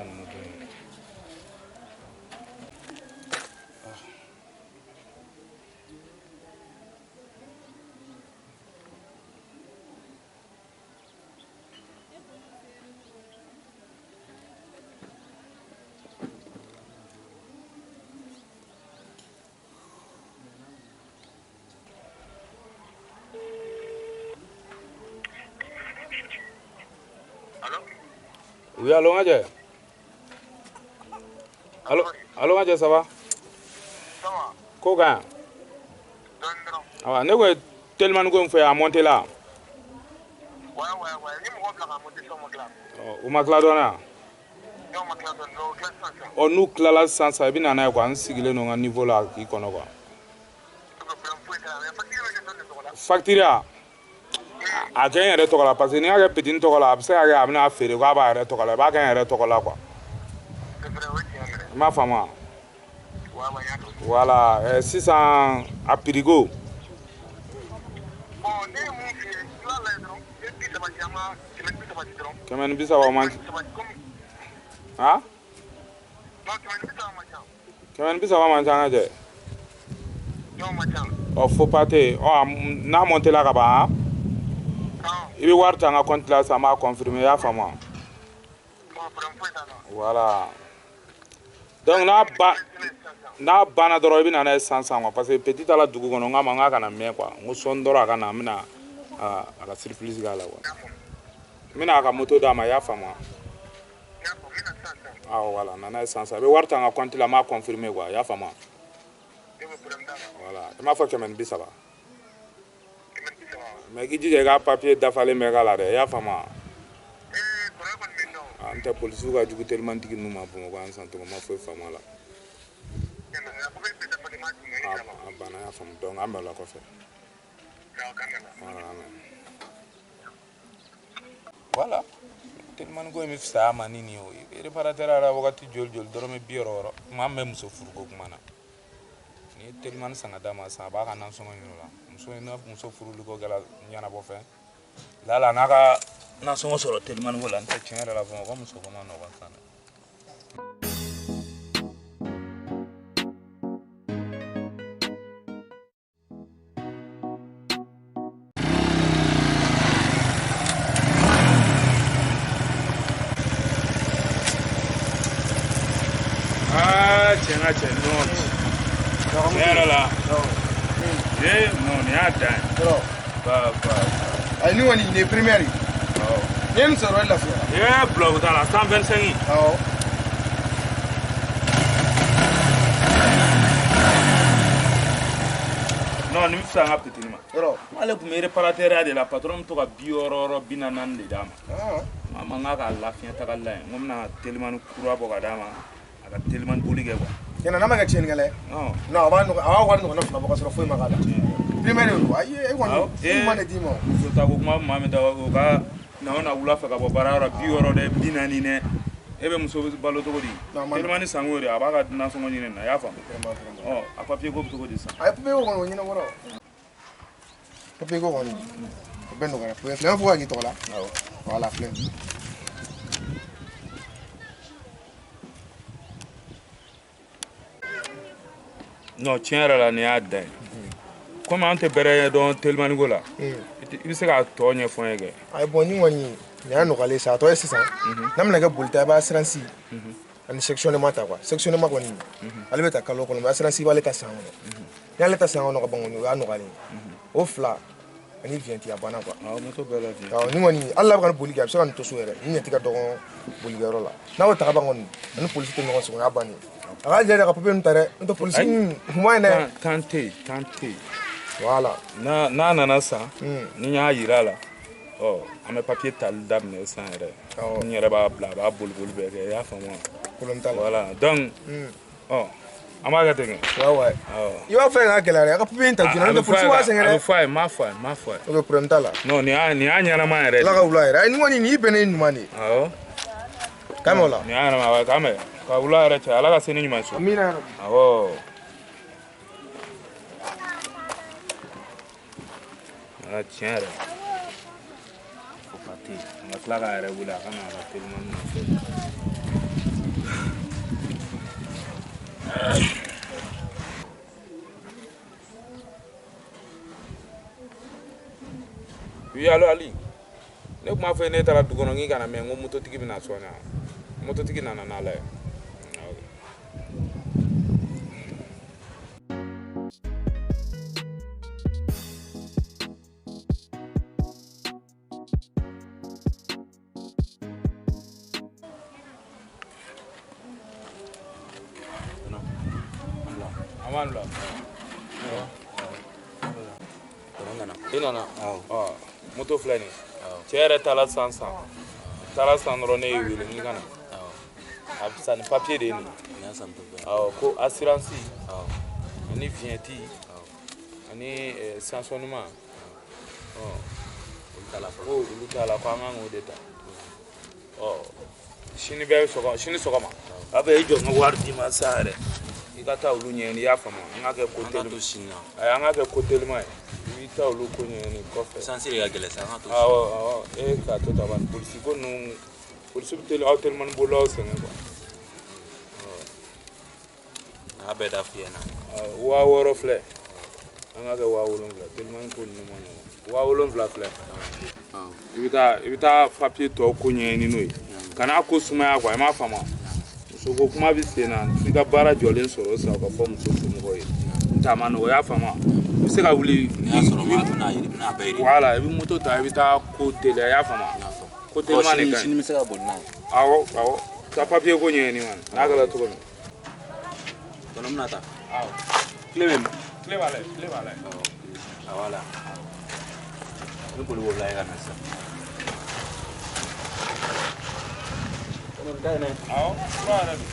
nin moto in. Oui, allô, Adje. Allô, allô, Adje, ça va? Ça va. Koga. Ah, ne ko tellement ko fait à monter là. Ouais. Ni mo bla monter sur mon clap. O ma kla dona. Non, ma kla dona, no kla sansa. O nu kla la sansa bi nana quoi, an sigilen no nga niveau la ki kono quoi. Facture. A kɛ n yɛrɛ tɔgɔ la parce que n'i y'a kɛ petit tɔgɔ la a bɛ se ka kɛ a bɛna feere k'a b'a yɛrɛ tɔgɔ la i b'a kɛ n yɛrɛ tɔgɔ la quoi. I m'a faamu wa? Voilà, sisan a prix ko. 130 man. Han? 130 man ca n ka cɛ. Ɔ faux pas tɛ yen, ɔ n'a monté la ka ban. I bɛ wari ta n ka compte la sisan n b'a confirmer i y'a faamu wa? Voilà. Donc n'a banna dɔrɔn i bɛ na n'a ye sisan sisan quoi parce que petit taara dugu kɔnɔ n k'a ma n k'a kana mɛn quoi n ko sɔɔni dɔrɔn a ka na n bɛna a ka surprise k'a la quoi. N bɛna a ka moto d'a ma i y'a faamu wa? Awɔ voilà na n'a ye sisan sisan i bɛ wari ta n ka compte la n b'a confirmer quoi i y'a faamu wa? Voilà i m'a fɔ 130. Mais k'i jija i ka papier dafalen bɛ k'a la dɛ i y'a faamu wa? N tɛ polisiw ka jugu telimantigi ninnu ma Bamakɔ yan sisan tɔgɔ ma foyi faamu a la. A banna y'a faamu donc an bɛ la kɔfɛ. Voilà telimani ko in bɛ fisaya ma ni nin ye o réparateur yɛrɛ wagati joli joli dɔrɔmɛ 60 maa min bɛ muso furuko kuma na. Ni ye telimani san ka d'a ma sisan a b'a ka nasɔngɔ ɲini o la muso in n'a muso furuli ko kɛra ɲɛnabɔ fɛn lala n'a ka nasɔngɔ sɔrɔ telimani ko la n tɛ tiɲɛ yɛrɛ la Bamakɔ muso ko ma nɔgɔn sisan dɛ. Ah tiɲɛ na cɛ non tiɲɛ yɛrɛ la non nin y'a dan ye. Ba ba. Ayi ni kɔni nin ye première ye. Awɔ. N'i ye nin sɔrɔ i lafiyara. Ee bulɔku t'a la 125. Awɔ. Non nin bɛ fisaya n ka petit ma. Yɔrɔ. N'ale tun bɛ réparateur de la patron bɛ to ka 60 40 de d'a ma. N k'a ma n k'a ka lafiɲɛ tagali la yen n ko n bɛna telimani kura bɔ ka d'a ma a ka telimani boli kɛ quoi. Tiɲɛna n'a ma kɛ tiɲɛnikɛla ye. Non a b'a wari ɲɔgɔnna 2 bɔ ka sɔrɔ foyi ma k'a la. Première de don ayi e kɔni ɲuman de d'i ma. Muso ta ko kuma bɛ maa min da o ka na o na wula fɛ ka bɔ baarayɔrɔ 60 dɛ 40 dɛ e bɛ muso balo cogo di? Telimani sango de a b'a ka nasɔngɔ ɲini na i y'a faamu. Ɔ a papier ko bɛ cogo di sisan? A ye papier ko kɔni o ɲɛnabɔra o. Papier ko kɔni o bɛɛ nɔgɔyara filɛ i b'a fɔ k'a k'i tɔgɔ la. Awɔ. Voilà filɛ. Non tiɲɛ yɛrɛ la nin y'a dan ye. Komi an tɛ bɛrɛ ɲɛdɔn telimani ko la i bɛ se k'a tɔ ɲɛfɔ n ye kɛ. Ayi bon ni kɔni nin y'a nɔgɔyalen sa a tɔ ye sisan n'a bɛna kɛ bolita i b'a assurance ani sectionnement ta quoi sectionnement kɔni ale bɛ ta kalo kɔnɔ mais assurance b'ale ta san kɔnɔ n'i y'ale ta san kɔnɔ ka ban kɔni o y'a nɔgɔyalen ye o fila ani vignette a banna quoi. Awɔ moto bɛɛ la vignette. Awɔ ni kɔni hali n'a bɛ ka nin boli kɛ a bɛ se ka nin to so yɛrɛ ni vignette ka dɔgɔn bolikɛyɔrɔ la n'a y'o ta ka ban kɔni ani polisi tɛ ɲɔgɔn sɔrɔ o y'a bannen ye. A k'a jija ka papier ninnu ta dɛ n'o tɛ polisi ninnu u ma ɲi dɛ. Tan tɛ yen tan tɛ yen. Voilà. N'a nana san ni n y'a yira a la ɔ an bɛ papier tali daminɛ sisan yɛrɛ. N yɛrɛ b'a bila a b'a boli boli bɛɛ kɛ i y'a faamu wa? Problème t'a la. Voilà donc ɔ an b'a kɛ ten kɛ. Ouais. I b'a fɔ k'a gɛlɛya dɛ a ka papier in ta joona n'o tɛ polisi b'a sɛgɛn dɛ. A bɛ fɔ a ye n m'a fɔ a ye n m'a fɔ a ye. Ok problème t'a la. Non nin y'a ɲɛnama yɛrɛ de. Ala ka wula yɛrɛ ayi nin kɔni nin y'i bɛnnen ɲuman de ye. Awɔ. K'an bɛ o la. Nin y'a ɲɛnama k'an bɛ ka wula yɛrɛ cɛ ala ka se ni ɲuman ye so. Amina yarabi. Awɔ. Ah tiɲɛ yɛrɛ fo ka tɛ yen an ka tila k'a yɛrɛ wele a ka na a ka telimani nɔfɛ. Oui, allo Ali. Ne kuma fɔ ne taara du kɔnɔ k'i kana mɛn, n ko mototigi bɛna sɔn yan. Mototigi nana n'ala ye. I nana? Awɔ. Moto filɛ nin ye. Cɛ yɛrɛ taara san san. Taara san dɔrɔn ne y'i wele k'i ka na. A bɛ san ni papier de ye nin ye. Awɔ, ko assurance ani vignette ani sanctionnement. Ko olu t'a la, ko an kan k'o de ta. Sini bɛ sɔgɔma, sini sɔgɔma. A bɛ i jɔ n ka wari d'i ma sisan yɛrɛ. I ka taa olu ɲɛɲini, i y'a faamu? An k'a kɛ ko telima. Ayi, an k'a kɛ ko telima ye. I b'i taa olu ko ɲɛɲini kɔfɛ. Essence de ka gɛlɛn sa, an ka to. Awɔ, awɔ, e k'a to tan bani, polisi ko ninnu, polisi bɛ teli, aw telimani bolilaw sɛgɛn quoi. A y'a bɛɛ da f'i ɲɛna. 6000 filɛ. An k'a kɛ 7000, telimani ko ninnu ma nɔgɔn. 7000 filɛ. I bɛ taa papier tɔw ko ɲɛɲini n'o ye. Kan'a ko sumaya quoi, i m'a faamu? Muso ko kuma bɛ sen na, f'i ka baara jɔlen sɔrɔ sisan ka fɔ muso somɔgɔw ye. N ta ma nɔgɔ, i y'a faamu? I bɛ se ka wuli. N'i y'a sɔrɔ n bɛna yiri, n bɛna bɛɛ yiri. Voilà, i bɛ moto ta, i bɛ taa ko teliya, i y'a faamu? Ko telima de ka ɲi. Sini bɛ se ka boli n'a ye. Awɔ, awɔ. Taa papier ko ɲɛɲini man, n'a kɛra cogo min. Tɔnɔ bɛna taa. Awɔ. Tile bɛ min? Tile b'a la yen, tile b'a la yen. Awɔ, voilà. Ne boli b'o la ye ka na sisan. Awɔ, fura yɛrɛ don.